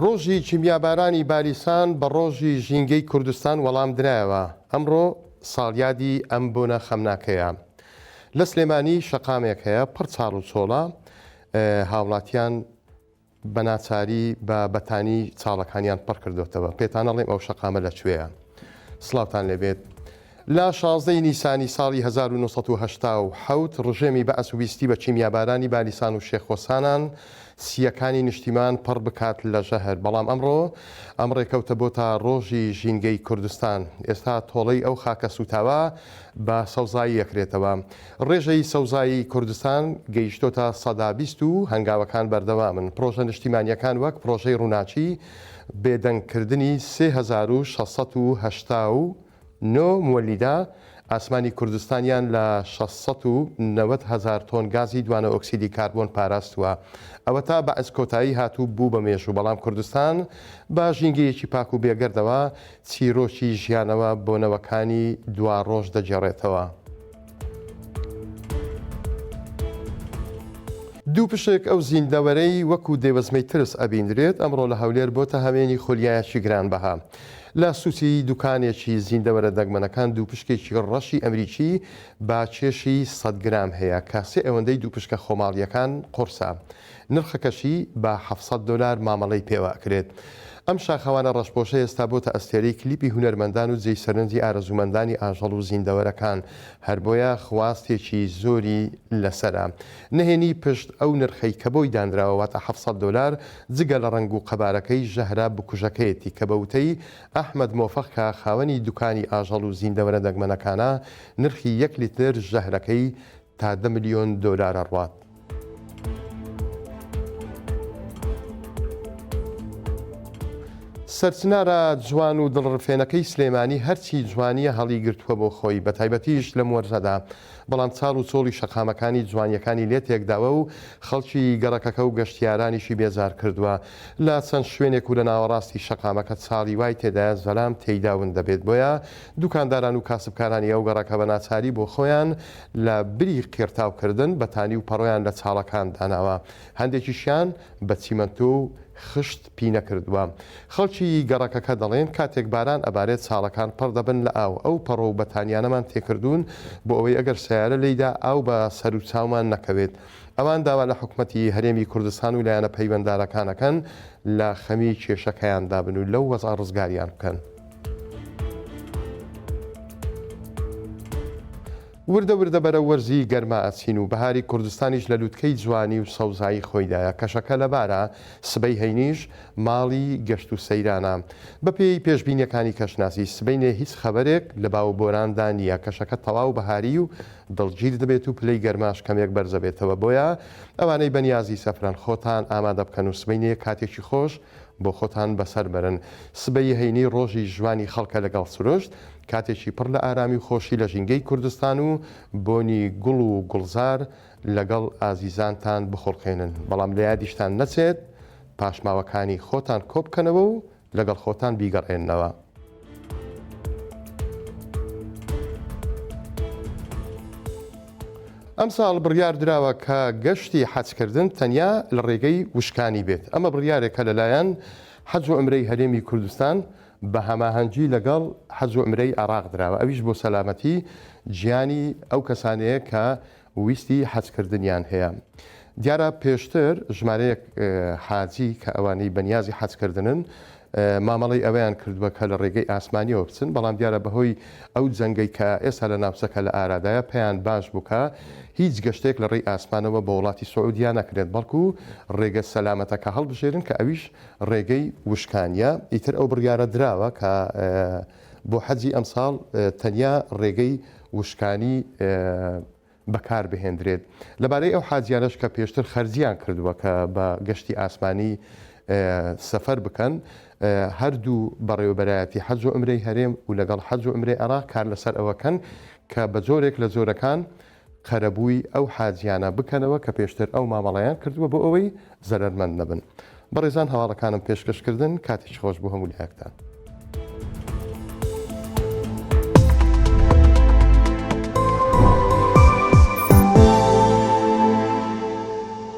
ڕۆژی کیمیابارانی بالیسان بە ڕۆژی ژینگەی کوردستان وەڵام درایەوە، ئەمڕۆ ساڵیادی ئەم بۆنە خەمناکەیە. لە سلێمانی شەقامێک هەیە پڕ چاڵ و چۆڵە، هاوڵاتیان بە ناچاری بە بەتانی چاڵەکانیان پڕ کردۆتەوە. پێتان ئەڵێم ئەو شەقامە لە کوێیە. سڵاوتان لێبێت. لە 16 ی نیسانی ساڵی 1987 ڕژێمی بەعس ویستی بە کیمیابارانی بالیسان و شێخ خۆسانان سییەکانی نیشتیمان پڕ بکات لە ژەهر، بەڵام ئەمڕۆ ئەم ڕێکەوتە بۆتە ڕۆژی ژینگەی کوردستان. ئێستا تۆڵەی ئەو خاکە سووتاوە بە سەوزایی ئەکرێتەوە. ڕێژەی سەوزایی کوردستان گەیشتۆتە 20% و هەنگاوەکان بەردەوامن. پڕۆژە نیشتیمانییەکان وەک پڕۆژەی ڕووناکی، بێدەنگکردنی 3689 موەلیدە، ئاسمانی کوردستانیان لە 690 هەزار تۆن گازی دوانەئۆکسیدی کاربۆن پاراستووە. ئەوەتا بەعس کۆتایی هات و بوو بە مێژوو، بەڵام کوردستان بە ژینگەیەکی پاک و بێگەردەوە چیرۆکی ژیانەوە بۆ نەوەکانی دواڕۆژ دەگێڕێتەوە. دووپشک ئەو زیندەوەرەی وەکو دێوەزمەی ترس ئەبیندرێت، ئەمڕۆ لە هەولێر بۆتە هەوێنی خولیایەکی گرانبەها. لە سوچی دوکانێکی زیندەوەرە دەگمەنەکان دووپشکێکی ڕەشی ئەمریکی بە کێشی سەد گرام هەیە کە سێ ئەوەندەی دووپشکە خۆماڵییەکان قورسە. نرخەکەشی بە 700 دۆلار مامەڵەی پێوە ئەکرێت. ئەم شاخەوانە ڕەشپۆشە ئێستا بۆتە ئەستێرەی کلیپی هونەرمەندان و جێی سەرنجی ئارەزوومەندانی ئاژەڵ و زیندەوەرەکان، هەر بۆیە خواستێکی زۆری لەسەرە. نهێنی پشت ئەو نرخەی کە بۆی دانراوە واتە 700 دۆلار جگە لە ڕەنگ و قەبارەکەی ژەهرە بکوژەکەیەتی کە بە وتەی ئەحمەد مۆفەق کە خاوەنی دوکانی ئاژەڵ و زیندەوەرە دەگمەنەکانە نرخی یەک لیتر ژەهرەکەی تا دە ملیۆن دۆلار ئەڕوات. سەرچنارە جوان و دڵڕفێنەکەی سلێمانی هەرچی جوانییە هەڵیگرتووە بۆ خۆی، بەتایبەتیش لەم وەرزەدا، بەڵام چاڵ و چۆڵی شەقامەکانی جوانییەکانی لێ تێکداوە و خەڵکی گەڕەکەکە و گەشتیارانیشی بێزار کردووە. لە چەند شوێنێک و لە ناوەڕاستی شەقامەکە چاڵی وای تێدایە زەلام تێیدا ون دەبێت، بۆیە دوکانداران و کاسبکارانی ئەو گەڕەکە بە ناچاری بۆ خۆیان لە بری قیڕتاو کردن بەتانی و پەڕۆیان لە چاڵەکان داناوە، هەندێکیشیان بە چیمەنتۆ و خشت پینە کردووە. خەڵکی گەڕەکەکە دەڵێن، کاتێک باران ئەبارێت چاڵەکان پڕ دەبن لە ئاو، ئەو پەڕۆ و بەتانیانەمان تێکردوون بۆ ئەوەی ئەگەر سەیارە لێیدا ئاو بە سەر و چاومان نەکەوێت. ئەوان داوا لە حکومەتی هەرێمی کوردستان و لایەنە پەیوەندارەکان ئەکەن لە خەمی کێشەکەیاندا بن و لەو وەزعە ڕزگاریان بکەن. وردە وردە بەرەو وەرزی گەرما ئەچین و بەهاری کوردستانیش لە لوتکەی جوانی و سەوزایی خۆیدایە، کەشەکە لەبارە، سبەی هەینیش ماڵی گەشت و سەیرانە. بەپێی پێشبینیەکانی کەشناسی، سبەینێ هیچ خەبەرێک لە باو و بۆراندا نییە، کەشەکە تەواو بەهاری و دڵگیر دەبێت و پلەی گەرماش کەمێک بەرزەبێتەوە، بۆیە ئەوانەی بەنیازی سەفرەن خۆتان ئامادە بکەن و سبەینێ کاتێکی خۆش بۆ خۆتان بەسەر بەرن. سبەی هەینی ڕۆژی ژوانی خەڵکە لەگەڵ سروشت، کاتێکی پڕ لە ئارامی و خۆشی لە ژینگەی کوردستان و بۆنی گوڵ و گوڵزار لەگەڵ ئازیزانتان بخوڵقێنن، بەڵام لە یادیشتان نەچێت پاشماوەکانی خۆتان کۆبکەنەوە و لەگەڵ خۆتان بیگەڕێننەوە. ئەمساڵ بڕیار دراوە کە گەشتی حەجکردن تەنیا لە ڕێگەی وشکانی بێت، ئەمە بڕیارێکە لەلایەن حەج و عومرەی هەرێمی کوردستان بە هەماهەنگی لەگەڵ حەج و عومرەی عێراق دراوە، ئەویش بۆ سەلامەتی گیانی ئەو کەسانەیە کە ویستی حەجکردنیان هەیە. دیارە پێشتر ژمارەیەک حاجی کە ئەوانەی بەنیازی حەجکردنن مامەڵەی ئەوەیان کردووە کە لە ڕێگەی ئاسمانیەوە بچن، بەڵام دیارە بەهۆی ئەو جەنگەی کە ئێستا لە ناوچەکە لە ئارادایە پێیان باش بوو کە هیچ گەشتێک لە ڕێی ئاسمانەوە بۆ وڵاتی سعودیا نەکرێت بەڵکو ڕێگە سەلامەتەکە هەڵبژێرن کە ئەویش ڕێگەی وشکانیە، ئیتر ئەو بڕیارە دراوە کە بۆ حەجی ئەمساڵ تەنیا ڕێگەی وشکانی بەکار بهێندرێت. لەبارەی ئەو حاجیانەش کە پێشتر خەرجیان کردووە کە بە گەشتی ئاسمانی سەفەر بکەن، هەردوو بەڕێوەبەرایەتی حەج و عومرەی هەرێم و لەگەڵ حەج و عومرەی عێراق کار لەسەر ئەوە کەن کە بە جۆرێک لە جۆرەکان قەرەبووی ئەو حاجیانە بکەنەوە کە پێشتر ئەو مامەڵەیان کردووە بۆ ئەوەی زەرەرمەند نەبن. بەڕێزان هەواڵەکانم پێشکەش کردن، کاتێکی خۆش بۆ هەموو لایەکتان.